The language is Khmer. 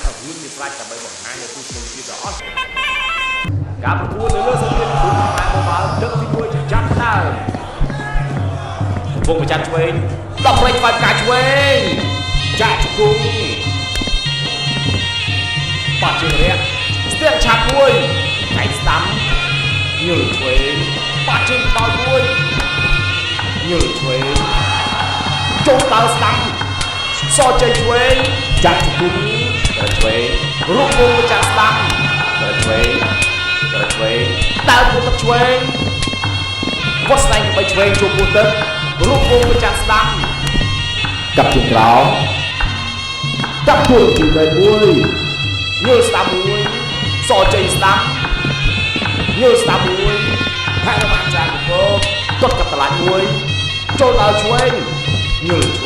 នៈរួចជាស្រេចដើម្បីបង្ហាញនូវទស្សនីយភាពដ៏អស្ចារ្យការប្រកួតនៅលើសង្វៀនគុនខ្មែរម៉ូបាលទឹកទី1ចាប់ដើមវងប្រច័នឆ្វេង10ប្រេងស្វាយផ្កាឆ្វេងចាក់ជង្គង់បាត់ជើងរះស្ទៀងឆាប់មួយកែងស្ដាំញើឆ្វេងបាត់ជើងបោចមួយញើឆ្វេងចូលដល់ស្ដាំ សជ័យឆ្វេងចាក់ជង្គង់ទៅឆ្វេងរូបវងចាក់ស្ដាំទៅឆ្វេងទៅឆ្វេងដើរពុះទឹកឆ្វេងវត្តស្ដែងបីឆ្វេងជួបពុះទឹករូបវងចាក់ស្ដាំកាប់ជើងក្រោមកាប់ពុះទីមួយញើស្ដាំមួយសជ័យស្ដាំញើស្ដាំមួយហនុមានចាក់ពកទាត់កាប់តឡាច់មួយចូលដល់ឆ្វេងញើឆ្វេង។